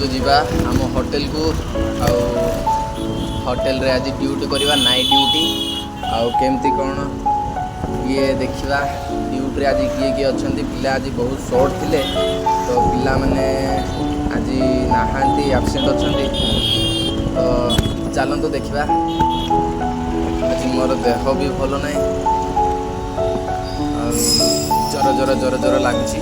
ଚାଲନ୍ତୁ ଯିବା ଆମ ହୋଟେଲକୁ। ଆଉ ହୋଟେଲରେ ଆଜି ଡ୍ୟୁଟି କରିବା, ନାଇଟ୍ ଡ୍ୟୁଟି। ଆଉ କେମିତି କ'ଣ ଇଏ ଦେଖିବା। ଡ୍ୟୁଟିରେ ଆଜି କିଏ କିଏ ଅଛନ୍ତି। ପିଲା ଆଜି ବହୁତ ସର୍ଟ ଥିଲେ, ତ ପିଲାମାନେ ଆଜି ନାହାନ୍ତି, ଆବସେଣ୍ଟ ଅଛନ୍ତି। ତ ଚାଲନ୍ତୁ ଦେଖିବା। ଆଜି ମୋର ଦେହ ବି ଭଲ ନାହିଁ ଆଉ ଜର ଜର ଜର ଜର ଲାଗୁଛି।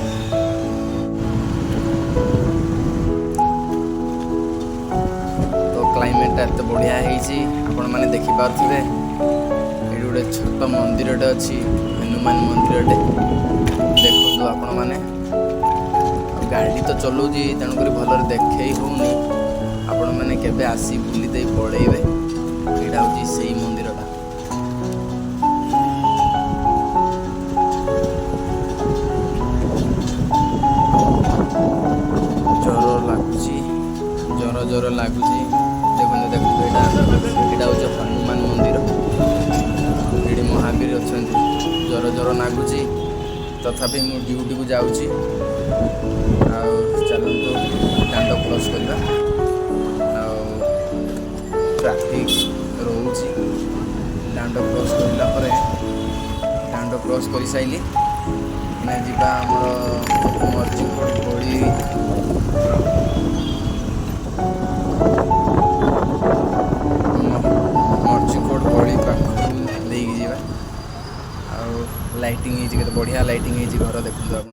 ତ କ୍ଲାଇମେଟଟା ଏତେ ବଢ଼ିଆ ହେଇଛି, ଆପଣମାନେ ଦେଖିପାରୁଥିବେ। ଏଇଠି ଗୋଟେ ଛୋଟ ମନ୍ଦିରଟେ ଅଛି, ହନୁମାନ ମନ୍ଦିରଟେ। ଦେଖନ୍ତୁ ଆପଣମାନେ। ଆଉ ଗାଡ଼ି ତ ଚଲାଉଛି, ତେଣୁକରି ଭଲରେ ଦେଖେଇ ହେଉନି। ଆପଣମାନେ କେବେ ଆସି ବୁଲି ଦେଇ ପଳେଇବେ। ଏଇଟା ହେଉଛି ସେଇ ମନ୍ଦିରଟା। ଜର ଲାଗୁଛି, ଜର ଜର ଲାଗୁଛି। ଦେଖନ୍ତୁ ଦେଖନ୍ତୁ, ଏଇଟା ହେଉଛି ହନୁମାନ ମନ୍ଦିର। ଏଇଠି ମହାବୀର ଅଛନ୍ତି। ଜର ଜର ଲାଗୁଛି, ତଥାପି ମୁଁ ଡ୍ୟୁଟିକୁ ଯାଉଛି। ଆଉ ଚାଲନ୍ତୁ ଦାଣ୍ଡ କ୍ରସ୍ କରିବା। ଆଉ ଟ୍ରାଫିକ୍ ରହୁଛି। ଦାଣ୍ଡ କ୍ରସ୍ କରିଲା ପରେ, ଦାଣ୍ଡ କ୍ରସ୍ କରିସାରିଲି, ଏଇନା ଯିବା ଆମର ମର୍ଜିକୋଟ ଗଳି।